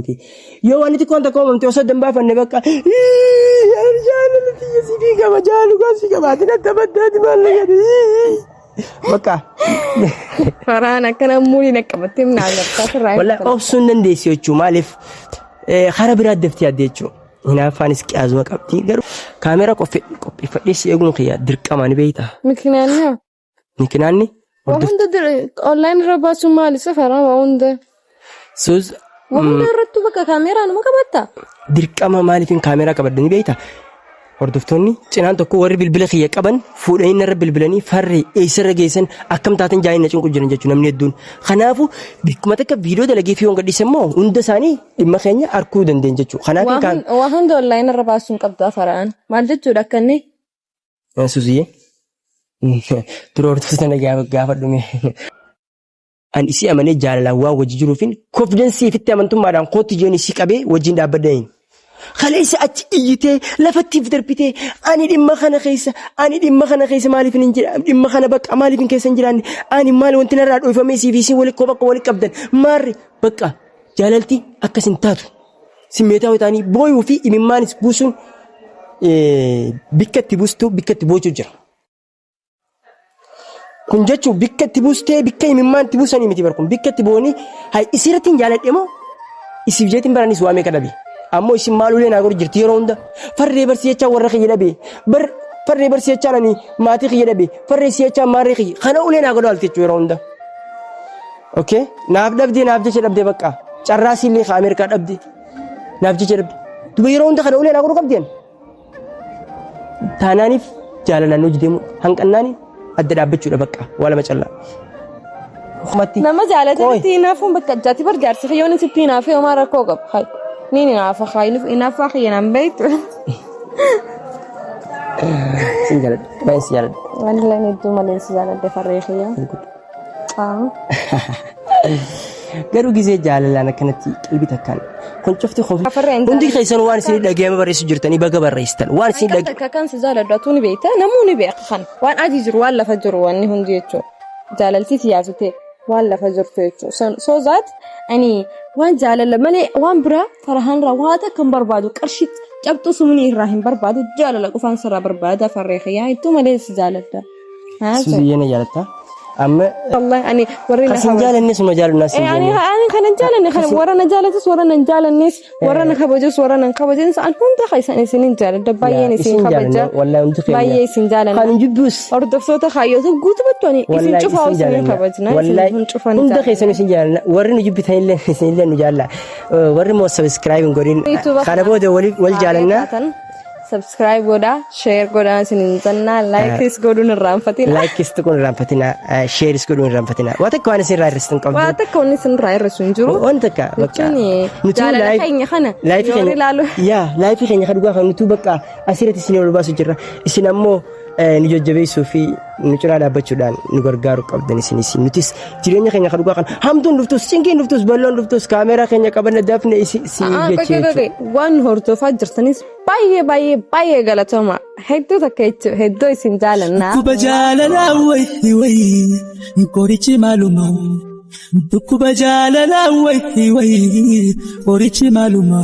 Yoo wanti xiqqoon tokko uumamte osoo adda hin baafanne bakka jaalala tiyya si fi qaba jaalu si qaba ati natti amaddaati maal na jedhe bakka. Faraan akkana muulii na qabattee na agartaa sirraa. Wallahi obsuu hin dandeessu jechuun maaliif karaa biraa daftee adda jechuun. Hinaaffaanis qiyaasuma qabdi garuu kaameraa qopheeffadhee si eeguun kiyya dirqama ni beektaa. Mikinaanni haa? Mikinaanni. Waa hunda online irra baasuun maali isa faraan waa hunda. Suuz. Waa hunda irrattuu bakka kaameraa numa qabatta. Dirqama maaliifin kaameraa qabadde ni beektaa? Hordoftoonni cinaan tokko warri bilbila kiyya qaban fuudhanii narra bilbilanii farree eessarra geessan akkam taatan jaanii na cinqu jiran jechuudha namni hedduun. Kanaafuu bikkuma takka viidiyoo dalagee fi yoon gadhiise immoo hunda isaanii dhimma keenya arguu dandeenya jechuudha. Kanaaf kan Waa hunda online irra baasuun qabdu faraan. Maal jechuudha akka inni? Suuziyyee. Dura hordoftoota na gaafadhu mee. An isii amanee jaalalaan waan wajji jiruufin konfiidensii ifitti amantummaadhaan kootti jeen isii qabee wajjin dhaabbadheen. Kaleessa achi iyyitee lafatti if darbitee ani dhimma kana keessa ani dhimma kana keessa maaliif hin jira dhimma kana bakka maaliif hin keessa hin jiraanne ani maal wanti narraa dhoofamee isii fi isiin walitti bakka walitti qabdan maarri bakka jaalalti akkas hin taatu. Simmeetaa ta'anii booyuu fi imimmaanis buusuun bikka itti buustu bikka itti boochuu jira. Kun jechuun bikka itti buustee bikka imimmaan itti buusanii miti barkun bikka itti boonii hay isirratti hin jaaladhe moo isiif jeetiin baranis waa meeqa dhabe ammoo isin maal ulee naa godhu jirti yeroo hunda farree barsii jechaa warra kiyya dhabe bar farree barsii jechaan ani maatii kiyya dhabe farree si jechaa maarree kiyya kana ulee naa godhu alti jechuu yeroo hunda. Okay naaf dhabdee naaf jecha dhabdee bakka carraa siillee ka Ameerikaa dhabde naaf jecha dhabde duba yeroo hunda kana ulee naa godhu qabdeen. Taanaaniif jaalalaan hojii deemu hanqannaani adda dhaabbachuudha bakka waa lama callaa. Nama jaalatanitti hinaafuun bakka addaati bar jaarsi kiyyoon sitti hinaafee homaa rakkoo qabu. Hay ni hinaafa hinaaffaa kiyya naan beektu. Sin jaaladha baay'een si jaaladha. Wallee hedduu malee si jaaladha farree kiyya. Garuu gizee jaalalaan akkanatti qalbii takkaan kun cufti kofi hundi keessan waan isin dhagayama barreessu jirtanii baga barreessitan waan isin dhag Takka kan si jaaladhu atuu ni beekta namuu ni beeka kan waan adii jiru waan lafa jiru wanni hundi jechuudha. Jaalalti siyaasite waan lafa jirtu jechuudha. So that ani waan jaalala malee waan biraa farahaan irraa waa takka hin barbaadu qarshii cabxuu sumni irraa hin barbaadu jaalala qofaan sirraa barbaada farree kiyyaa hedduu malee si jaaladha. Suuziyyee na jaalatta. Amma Wallahi ani warri na kasin jaalanne suma jaalannaa sin Ani ani kan hin jaalanne kan warra na jaalatus warra na hin jaalannes warra na kabajus warra na hin kabajnes an hunda keessan isin hin jaaladha baay'een isin kabaja baay'ee isin jaalanna. Kan jibbus Hordoftoota kaayyoota guutumatti ani isin cufaa isin kabajna isin hun cufan hunda keessan isin jaalanna warri nu jibbitanillee isinillee nu jaalla warri immoo subscribe hin godhin kana booda wal jaalanna. Subscribe godhaa, share godhaa isin hin jannaa, likeis godhuun irraanfatina. Likeis tuquun irraanfatina, shareis godhuun irraanfatina. Waa takka waan isin irraa hir'istu hin qabdu. Waa takka wanni isin irraa hir'isu hin jiru. Waan takka bakka. Jaalala keenya kana yoo ilaalu. Yaa life keenya kan dhugaa kan nutu bakka asirratti isin ol baasu jirra. Isin ammoo nu jajjabeessuu fi nu cinaa dhaabbachuudhaan nu gargaaru qabdan isinis. Nutis jireenya keenya kan dhugaa kan hamtuun dhuftus cinqiin dhuftus balloon dhuftus kaameeraa keenya qabanna dafne si jecha jechuudha. Waan hordofaa jirtanis baay'ee baay'ee baay'ee galatoma. Hedduu takka jechuudha. Hedduu isin jaalannaa. Dhukkuba jaalalaa wayi wayi qorichi maaluma. Dhukkuba jaalalaa wayi wayi qorichi maaluma.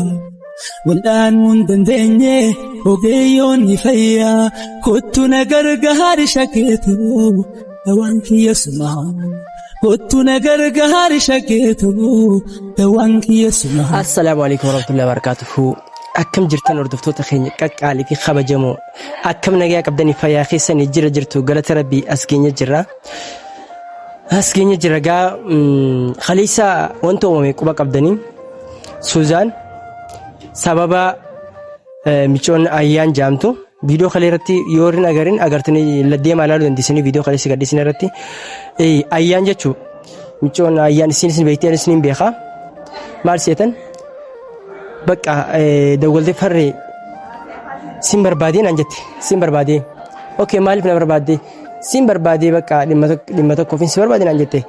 Wal'aanuu hin dandeenye ogeeyyoonni fayyaa kottu na gargaari shakeetu dawaan kiyya suma. Kottu na gargaari shakeetu dawaan kiyya suma. Assalaamu alaikum warahmatullahi wabarakatuhu. Akkam jirtan hordoftoota keenya qaqqaalii fi kabajamoo akkam nagaa qabdanii fayyaa keessanii jira jirtu galata rabbii as keenya jirra. As keenya jira gaa khaliisa wanta uumame quba qabdanii Suuzaan sababa micoon ayyaan jaamtu viidiyoo kalee irratti yoo hin agarin agartanii deemaa ilaaluu dandeessanii viidiyoo kalee si gadhiisne irratti ayyaan jechuu micoon ayyaan isin isin beektii anis niin beekaa maal seetan bakka dawwaltee farree sin barbaadee naan jette sin barbaadee okay maaliif na barbaadde sin barbaadee bakka dhimma tokkoof si barbaade naan jette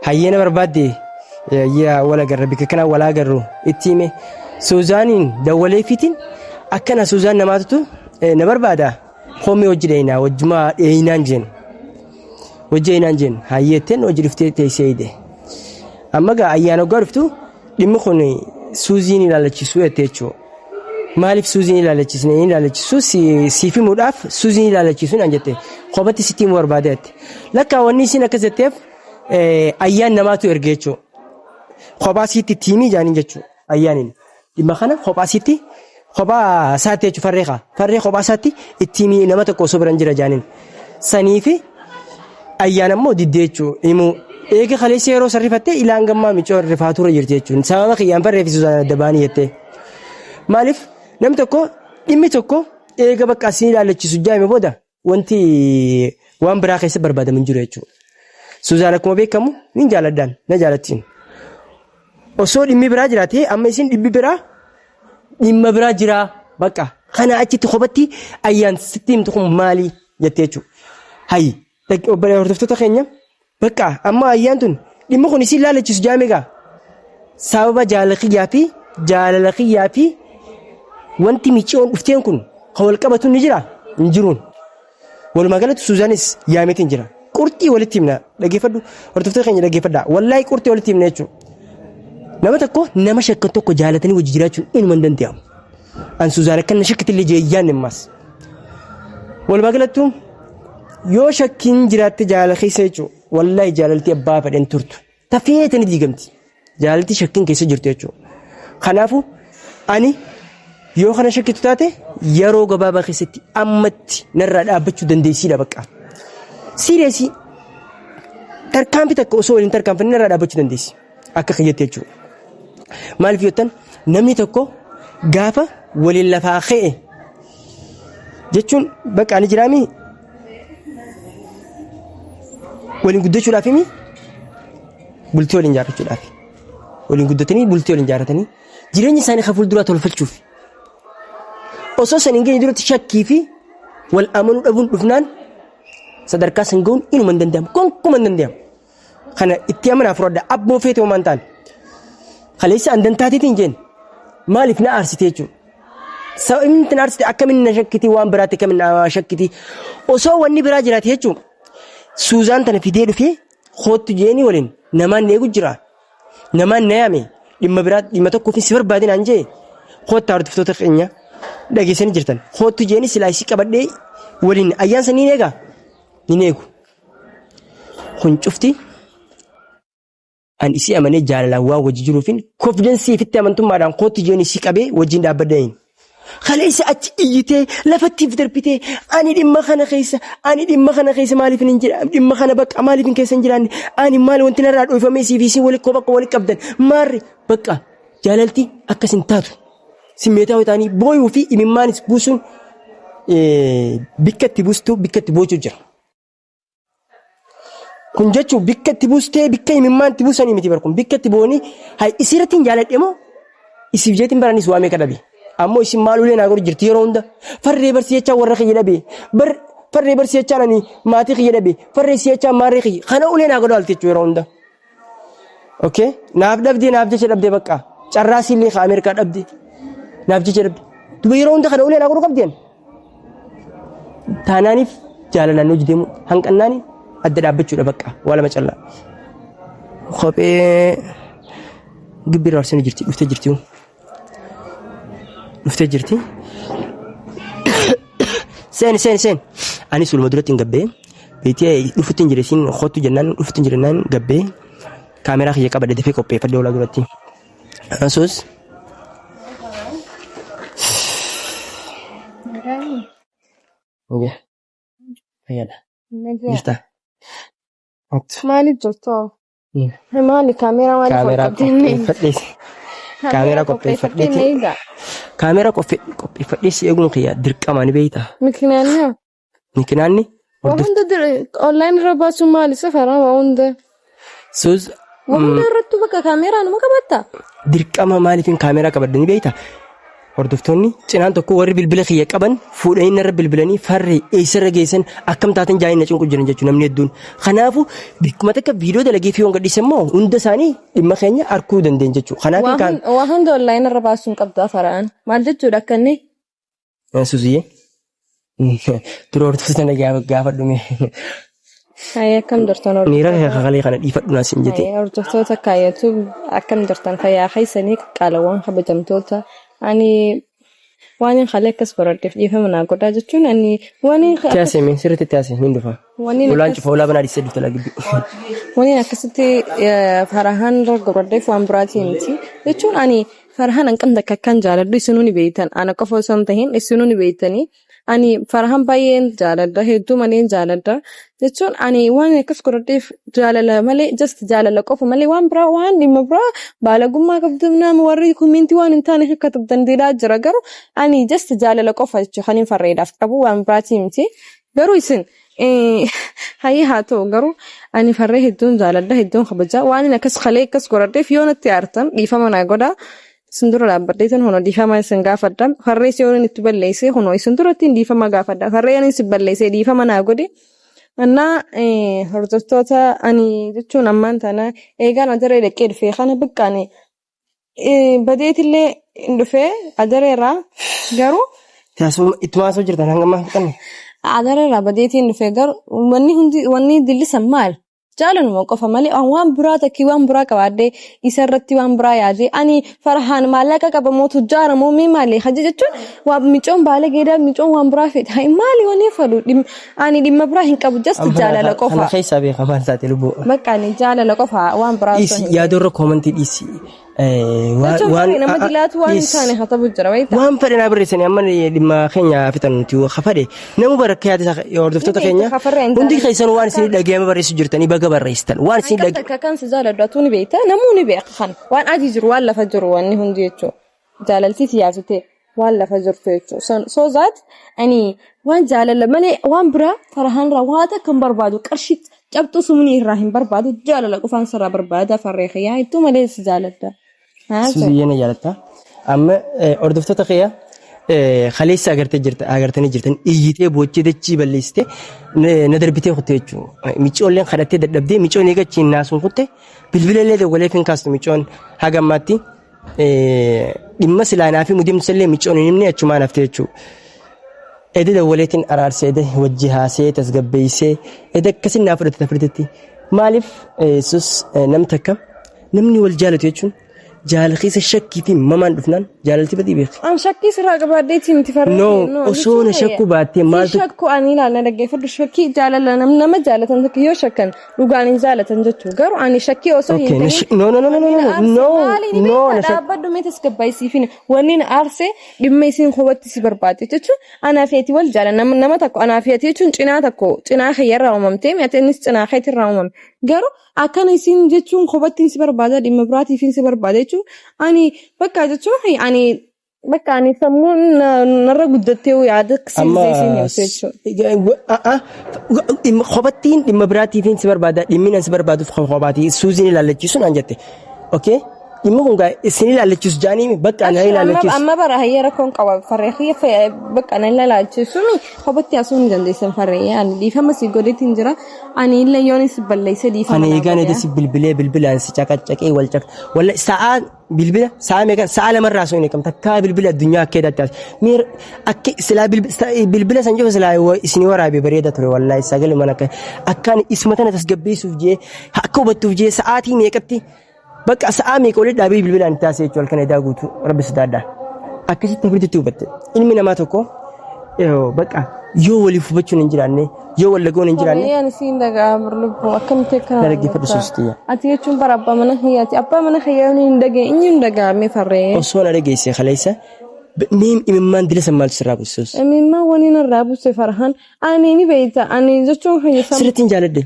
hayyee na barbaadde yaa wal agarra bikka kanaa wal agarru itti hime Suuzaaniin dawwalee fiitiin akkana Suuzaan namaatutu na barbaada koomee hojii dheeyinaa wajjumaa dheeyinaan jeen hojii dheeyinaan jeen hayyeetteen hojii dhuftee teessee hidhe amma gaa ayyaana hoggaa dhuftu dhimmi kun Suuziin ilaalachiisuu jette jechuudha. Maaliif Suuziin ilaalachisne hin ilaalachiisuu siif himuudhaaf Suuziin ilaalachiisuu naan jette. Kophatti sitti himuu barbaade jette. Lakkaa wanni isiin akkas jetteef ayyaan namaatu erge jechuudha. Kophaa sitti itti himii jaaniin jechuudha ayyaaniin. Dhimma kana kophaa sitti kophaa isaatti jechuudha farree kaa. Farree kophaa isaatti itti himii nama tokko osoo biran jira jaaniin. Saniifi ayyaan ammoo diddee jechuudha himuu. Eega kaleessa yeroo san rifattee ilaan gammaa micoo rifaaturra jirti jechuudha. Sababa kiyyaan farree fi Suzaan adda ba'anii jettee. Maaliif namni tokko dhimmi tokko eega bakka isin ilaallachiisu jaame booda wanti waan biraa keessa barbaadamu hin jiru jechuudha. Suzaan akkuma beekamu nin jaaladhaan na jaalattiin. Osoo dhimmi biraa jiraatee amma isin dhimmi biraa dhimma biraa jiraa bakka kana achitti kophatti ayyaan sitti himtu kun maali jettee jechuudha. Hayi obboleessa hordoftoota keenya bakka amma ayyaan tun dhimma kun isin laalachiisu jaame gaa sababa jaalala kiyyaa fi jaalala kiyyaa fi wanti miciyoon dhufteen kun kan wal qabatu ni jira hin jiruun. Walumaa galatti Suuzaanis yaameetiin jira. Qurxii walitti himna dhaggeeffadhu hordoftoota keenya dhaggeeffadhaa wallaahi qurxii walitti himna jechuudha. Nama tokko nama shakkan tokko jaalatanii wajji jiraachuun inuma hin danda'amu. An Suuzaan akka na shakkitillee jeeyyaan himmaas. Walumaa galattu yoo shakkiin jiraatte jaalala keessa jechuudha. Wallaahi jaalalti abbaa fedhan turtu. Tafeete ni diigamti. Jaalalti shakkiin keessa jirtu jechuudha. Kanaafuu ani yoo kana shakkitu taate yeroo gabaabaa keessatti ammatti narraa dhaabbachuu dandeessiidha bakka. Siiriyeesii tarkaanfii takka osoo waliin tarkaanfanne narraa dhaabbachuu dandeessi. Akka kiyyatti jechuudha. Maaliif yoo ta'an namni tokko gaafa waliin lafaa ka'e jechuun bakka ani jiraami waliin guddachuudhaaf himi bultii waliin jaarrachuudhaaf waliin guddatanii bultii waliin jaarratanii jireenya isaanii kan fuulduraa tolfachuuf osoo san hin geenye duratti shakkii fi wal amanuu dhabuun dhufnaan sadarkaa san ga'uun inuma hin danda'amu gonkumaa hin danda'amu. Kana itti amanaa fudhadha abboo feete homaa hin taane. Kaleessa an dantaateetiin jeen maaliif na aarsite jechuudha. Sababni itti na aarsite akkamiin na shakkitii waan biraatti akkamiin na shakkitii osoo wanni biraa jiraate jechuudha. Suuzaan tana fidee dhufee koottu jeeni waliin namaan na eegu jira. Namaan na yaame dhimma biraa dhimma tokkoof si barbaade naan jee koottaa hordoftoota keenya dhageessanii jirtan. Koottu jeeni silaa isii qabadhee waliin ayyaan san ni eegaa? Ni eegu. Kun cufti an isii amanee jaalalaan waan wajji jiruufin konfidensii ifitti amantummaadhaan kootti jeen isii qabee wajjin dhaabbadheen. Kaleessa achi iyyitee lafatti if darbitee ani dhimma kana keessa ani dhimma kana keessa maaliif hin jira dhimma kana bakka maaliif hin keessa hin jiraanne ani maal wanti narraa dhoofamee siif isin walitti bakka walitti qabdan maarri bakka jaalalti akkas hin taatu simmeetaa yoo ta'anii booyuu fi imimmaanis buusuun bikka itti buustu bikka itti boochuu jira. Kun jechuun bikka itti buustee bikka imimmaan itti buusanii miti bar kun bikka itti boonii hay isirratti hin jaaladhe moo isiif jeetiin baranis waa meeqa dhabe ammoo isin maal ulee naa godhu jirti yeroo hunda farree barsiyachaa warra kiyya dhabe bar farree barsiyachaa ani maatii kiyya dhabe farree siyachaa maarree kiyya kana ulee naa godhu halte jechuu yeroo hunda. Okay naaf dhabdee naaf jecha dhabdee bakka carraa siillee ka Ameerikaa dhabde naaf jecha dhabde duba yeroo hunda kana ulee naa godhu qabdeen. Taanaaniif jaalalaan hojii deemu hanqannaani adda dhaabbachuudha bakka waa lama callaa. Kophee gibbii raarsanii jirti dhuftee jirti. Dhuftee jirti. Seeni seeni seeni. Anis uluma duratti hin gabbee. Beektee dhufutti hin jire siin kottu jennaan dhufutti hin jire jennaan gabbee kaameraa kiyya qabadhe dafee qopheeffadhe ulaa duratti. Asuus Fayyada. Jirta. Maaliif jirtu? Maali kaameeraa maaliif ol Kaameeraa qabdee? qopheeffadhee. Kaameeraa qopheeffadheeti. Kaameeraa qopheeffadhee si eeguun kiyya dirqama ni beekta. Mikinaanni hoo? Mikinaanni Waa hunda online irra baasuun maali safara waa hunda. Suuz Waa hunda irrattuu bakka kaameeraa numa qabatta. Dirqama maaliifin kaameeraa qabadde ni beekta? Hordoftoonni cinaan tokko warri bilbila kiyya qaban fuudhanii narra bilbilanii farree eessarra geessan akkam taatan jaanii na cinqu jiran jechuudha namni hedduun. Kanaafuu bikkuma takka viidiyoo dalagee fi yoon gadhiise immoo hunda isaanii dhimma keenya arguu dandeenya jechuudha. Kanaaf Waa waa hunda online irra baasuun qabdu afaraan. Maal jechuudha akka inni? Suziye. Dura hordoftoota na gaafadhu mee. Hayyee, akkam jirtan Miira hordoftoota? kakalee kana dhiifadhu naa siin jette. Hayyee, hordoftoota kaayyatu, akkam jirtan? Fayyaa keessanii, qaalawwan kabajamtoota? Ani waan hin kalee akkas baradheef dhiifama naa godhaa jechuun ani waan hin Itti haasee mee, sirriitti itti haasee niin dhufa. waan hin Ulaan akkas cufa, ulaa banaa dhiisee dhufte laa gidduu. Waan hin akkasitti farahaan irra godhadheef waan biraatii miti jechuun, ani farahaan hanqam takka akkan jaaladhu isinuu ni beektan. Ana qofa osoo hin tahin isinuu ni beektanii. Ani farahaan baay'een jaaladha, hedduu malee jaaladha jechuun, ani waan akkas godhadheef jaalala malee, just jaalala qofa malee waan biraa, waan dhimma biraa baalagummaa qabdu nama warri comment waan hin taane akka dandeedhaa jira. Garuu ani just jaalala qofa jechuun kan hin farreedhaaf qabu, waan biraatii miti. Garuu isin hayyee haa ta'u, garuu ani farree hedduun jaaladha, hedduun kabaja. Waan inni akkas kalee akkas godhadheef yoo natti aartan dhiifama naa godhaa. Isin dura dhaabbadheetan hono dhiifama isin gaafadha. Farree si yoon itti balleesse hono isin duratti dhiifama gaafadha. Farree ani isin balleesse dhiifama naa godhi. Annaa hordoftoota, ani jechuun ammaan tana eegaan adaree dhaqee dhufee kana bakka ani badeetillee hin dhufee adareerraa garuu Ittuma haasoo jirtan hanga ammaa hin fixanne. Adareerraa badeetiin dhufee, garuu wanni hundi wanni dillisan maal? Jaalaluma qofa malee waan biraa takkii waan biraa qabaadhee isa irratti waan biraa yaadee, ani farhaan maallaqa qaba moo tujjaara moo mee maali haja jechuun, waan micoon baala geedaa micoon waan biraa fedha maali wanni fedhu, ani dhimma biraa hin qabu, just jaalala Kana qofa. keessaa beeka maal taate lubbuu. Bakka ani jaalala qofa, waan biraa osoo Dhiisi hin ta'in. yaadorra comment dhiisi. Jechuun farri nama dilaatu waan hin taane haa ta'u jira wayita. Waan fedhe naa barreessanii, amma dhimma keenya fixan nuti hafadhe namu barakka yaada isaa hordoftoota Ni keenya beekta, kafarree hin hundi taane. keessan waan isin dhagayama barreessu jirtanii baga barreessitan waan isin Hanqam dhag takka kan si jaaladhu atuu ni beekta, namuu ni beeka kana. Waan adii jiru, waan lafa jiru, wanni hundi jechuudha. Jaalalti siyaasitee waan lafa jirtu jechuudha. So that ani waan jaalala malee waan biraa farahaan irraa waa takka hin barbaadu, qarshii cabxuu sumnii irraa hin barbaadu, jaalala qofaan sirraa barbaada. Farree kiyyaa, hedduu malee si jaaladha. Haa ta'u. Suziyyee na jaalatta. Amma hordoftoota kiyya, kaleessa agartee jirta, agartanii jirtan, iyyitee boochee dachii balleessitee na darbitee kutte jechuudha. Micoolleen kadhattee dadhabdee, micoon eegachiin naasuun kutte, bilbila illee dawwalee hin kaastu micoon haga ammaatti. Dhimma silaanaa fi mudeemsa illee micoon hin himne, achumaan hafte jechuudha. Ede dawwaleetiin araarsee, ede wajji haasee tasgabbeessee, ede akkasin naa fudhate fudhatetti. Maaliif sus nam takka namni wal jaalatu jechuun jaalala keessa shakkii fi mamaan dhufnaan jaalalti badii beeki. An shakkii sirraa qabaadheetii miti farree. No, osoo na shakkuu baattee maaltu Shakku ani ilaalla, dhaggeeffadhu, shakkii jaalala nama jaalatan tokko yoo shakkan dhugaan hin jaalatan jechuudha. Garuu ani shakkii osoo hin Okay, na ta'in. No, no, no, no, no, no, no, no, na shak Dhaabbadhu mee, tasgabbaayisiifin. Wanni na aarse dhimma isiin kophaatti si barbaadde jechuun, anaa fi ati wal jaalan nama tokko, anaa fi ati jechuun cinaa tokko, cinaa kiyyarraa uumamtee ati, innis cinaa keetirraa uumame. Garuu akkana isiin jechuun kophaatti si barbaada, dhimma biraatiif si barbaada jechuun, ani bakka jechuun ani bakka ani sammuun narra guddattee yaada Amma akkasii isiin himtu jechuudha. Kophattiin dhimma biraatiif si barbaada, dhimmi nan si barbaaduuf kophaati suuziin ilaallachiisu naan jette. Okay? Dhimmi kun gaa isin ilaallachiisu jaanii bakka ana Amma ilaallachiisu. amma bara hayyee rakkoon qaba farree kiyya, bakka na ilaalchisuun kophatti haasuu hin dandeessan. Farree, ani dhiifama si godheetiin jira, ani illee yoon si balleesse dhiifama Ani naa eegaan godhe. ede si bilbilee, bilbilaan si caqacaqee wal caq walla sa'aa bilbila sa'aa meeqa, sa'a lamarraa osoo hin eegamu takkaa bilbila addunyaa akka edaatti as miir akka silaa bilbila san jiru silaa isinii waraabee bareeda ture. Wallaahi sagalee mana akka akkaan isuma tana tasgabbeessuuf jee, akka hubattuuf jee, sa'aatii meeqatti bakka sa'aa meeqa walitti dhaabee bilbilaan taasise jechuudha. Halkan edaa guutuu rabbi sodaadha akkasitti afritti hubatte. Ilmi namaa tokko bakka yoo waliif hubachuun hin jiraanne, yoo wal dhaga'uun hin jiraanne. Farree, ani siin dhaga'aa lubbuu, akkamitti akkana Na dhaggeeffadhu suustiyya. Ati jechuun bara abbaa mana kiyyaati. Abbaa mana kiyyaa hin dhaga'e, inni hin dhaga'ame farree. Osoo na dhageesse kaleessa mee, imimmaan dila san maaltu sirraa buusus? Imimmaan wani narraa buuse farhaan ani ni beekta, ani jechuun kiyya Sirriitti hin jaaladhe.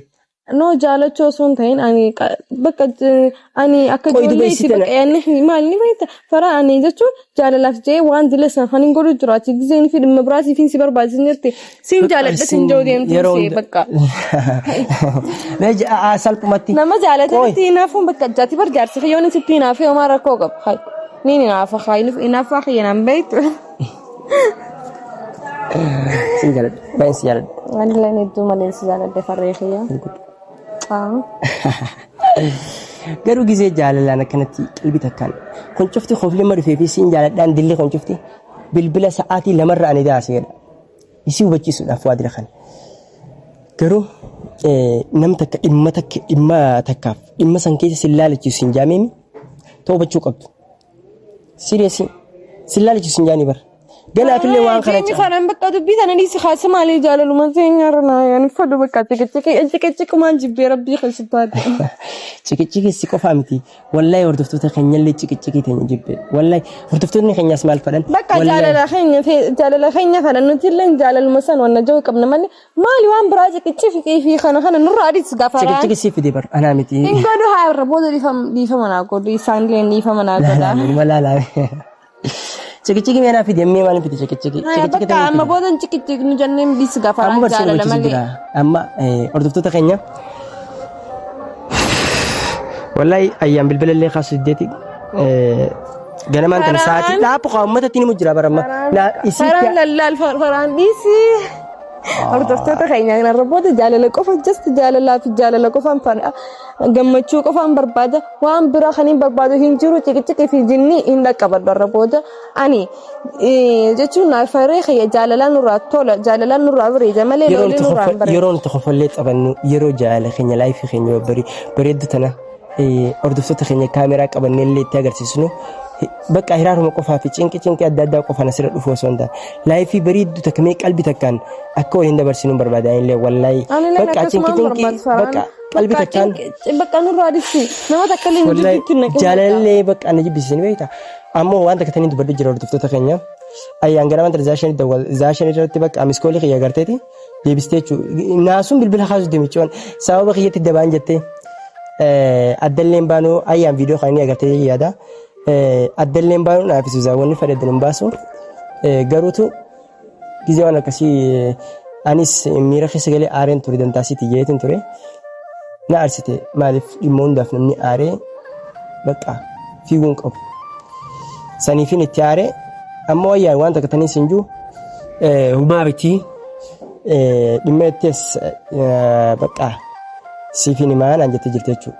No, jaalachuu osoo hin ta'in, ani bakka ani akka Qoy duba ijoollee isii itti tana. bakka yaadni maal ni beekta fara, ani jechuun jaalalaaf jee waan dila san kan hin godhu jiru, ati gizeen fi dhimma biraatiif si barbaachisin jirti, siin jaaladha sin joo deemtu Yeroo see hunda. bakka. Mee salphumatti. Nama Qoy. jaalatanitti hinaafuun bakka jaati bar jaarsi kiyyoon sitti hinaafee homaa rakkoo qaba. Hay ni hinaafa, hinaafaa kiyya naan beektu. Sin jaaladha. Baay'een si jaaladha. Ani illee hedduu malee si jaaladhe farree kiyya. Garuu gizee jaalalaan akkanatti qalbii takkaan kun cufti koflimma dhufee fi siin jaaladhaan dilli kun cufti bilbila sa'aatii lamarra ani daaseedha. Isii hubachiisuudhaaf waa dila kana. Garuu Nam takka dhimma takka dhimma takkaaf dhimma san keessa sin laalachiisu hin jaameemi toobachuu qabdu. Seriously sin laalachiisu hin jaanii bara. Ganaafillee waan kana Keenya kanaan bakka dubbii sana dhiisi kaasa maalii jaalaluma seenyaarra naa yaani fadhu bakka ciqiciqi ciqiciqumaan jibbee rabbii keessatti. Ciqiciqi si qofaa miti. Wallahi hordoftoota keenyallee ciqiciqii teenya jibbe. Wallahi hordoftoonni keenyas maal fadhan? Bakka jaalala keenya jaalala keenya kana nuti illee jaalaluma san wanna jiru qabna malee maali waan biraa ciqiciqii fi kana kana nurraa dhiisi gaafa raan. Ciqiciqi si fide bar anaa miti. Hin godhu haa irra booda dhiifama naa godhu isaan illee dhiifama naa godha. Malaalaa. Ciqiciqi mee naa fide mee maal fide ciqiciqi? Bakka amma booda ciqiciqi nu jennee dhiisi gaafa Amma raan barsiisa jaalala barsiisu malee. jira. Amma hordoftoota keenya. Wallahi ayyaan bilbila illee kaasu diddeeti. Ganamaan tana sa'aatii dhaabu qaba uummata ni jira bara amma. Faraan lallaal faraan dhiisi. Hordoftoota keenya kanarra booda jaalala qofa just jaalalaa fi jaalala qofaan gammachuu qofaan barbaada waan biraa kan hin barbaadu hin jiru ciqiciqii fi jinni hin dhaqqabadhu irra booda ani jechuun faree kiyya jaalalaan nurraa tola jaalalaan nurraa bareeda malee lolli nurraa hin bareedu. Yeroo nuti kofallee taphannu yeroo jaalala keenya life keenya bareeddu tana hordoftoota keenya kaameraa qabannee illee itti agarsiisnu bakka hiraaruma qofaa fi cinqi cinqi adda addaa qofaan asirra dhufu osoo hin taane life bareeddu takka mee qalbii takkaan akka waliin dabarsinu barbaadan illee wallahi bakka cinqi cinqi bakka qalbii takkaan Bakka nurraa dhisi nama takka illee hin wallahi jibbitti naqee. Jaalallee bakka na jibbisiisan beektaa ammoo waan takka taniin dubbadhu jira hordoftoota keenya ayyaan gara wanta zaashan irratti bakka missed call kiyya agarteeti deebistee jechuudha naasuun bilbila kaasuu deemichuun sababa kiyyatti dabaan jettee addalleen baanuu ayyaan viidiyoo kan inni agartee yaada addalleen baanuu naafis zaawwanni fedhaddan hin baasu garuutu gizee waan akkasii anis miira keessa galee aareen ture dantaasiitti jeetiin ture na aarsite maaliif dhimma hundaaf namni aaree bakka fiiguun qabu. Saniifin itti aaree ammoo ayyaan waan takka taniis hin jiru humaa miti dhimma ittis bakka siifin himaa naan jettee jirti jechuudha.